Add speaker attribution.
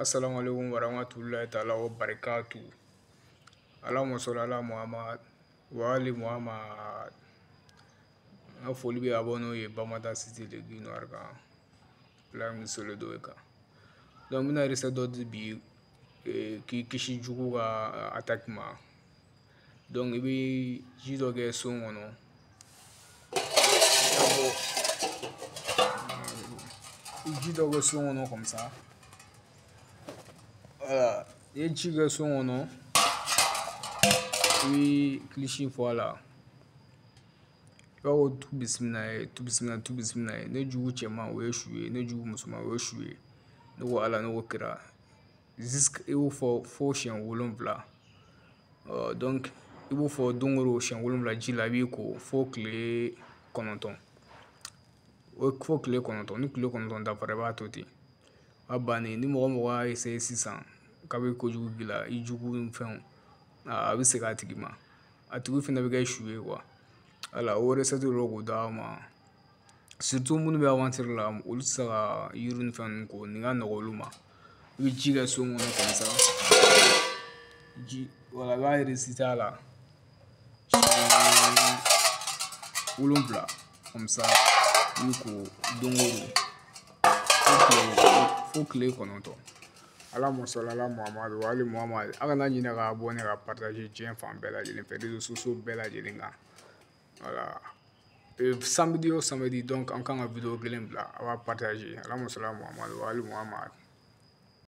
Speaker 1: Assalamu alaikum warahmatullahi ta'ala wa barakatuh. Allahumma salli ala Muhammad wa ali Muhammad. N ka foli bɛ abonné ye Bamada City de Guy Noir kan, Plan Solo kan. Donc n bɛna recette dɔ di bi k'i kisi jugu ka attaque ma. Donc i bɛ ji dɔ kɛ son kɔnɔ. I ji dɔ kɛ son kɔnɔ comme ça. Voilà, i ye ji kɛ son kɔnɔ, i bɛ kilisi fɔ a la. I b'a fɔ tu bisimila ye, tu bisimila, tu bisimila ye. Ne jugu cɛman o ye su ye, ne jugu musoman o ye su ye. Ne ko Ala, ne ko kira. I b'o fɔ fo siɲɛ 7. Donc i b'o fɔ don o don siɲɛ 7 ji la, i b'i ko fo tile 9. O fo tile 9, ni tile 9 dafara, i b'a to ten. O y'a bannen. Ni mɔgɔ mɔgɔ y'a essayer sisan k'a bɛ kojugu k'i la, i jugu ni fɛnw, a bɛ segin a tigi ma. A tigi fana bɛ kɛ su ye quoi. Voilà, o recette dɔ k'o d'aw ma. Surtout minnu bɛ aventure la, olu tɛ se ka yiri ni fɛn ninnu ko, nin ka nɔgɔn olu ma. I bɛ ji kɛ son kɔnɔ comme ça. Ji, voilà, i b'a réciter a la 7 comme ça. I b'i ko don o don fo tile 9. Allahumma salli ala Muhammad wa ali Muhammad. A kana ɲinɛ ka abonné, ka partager diɲɛ fan bɛɛ lajɛlen fɛ, réseaux sociaux bɛɛ lajɛlen kan. Voilà. Samedi o samedi, donc an kan ka vidéo kelen bila, a b'a partager. Allahumma salli ala Muhammad wa ali Muhammad.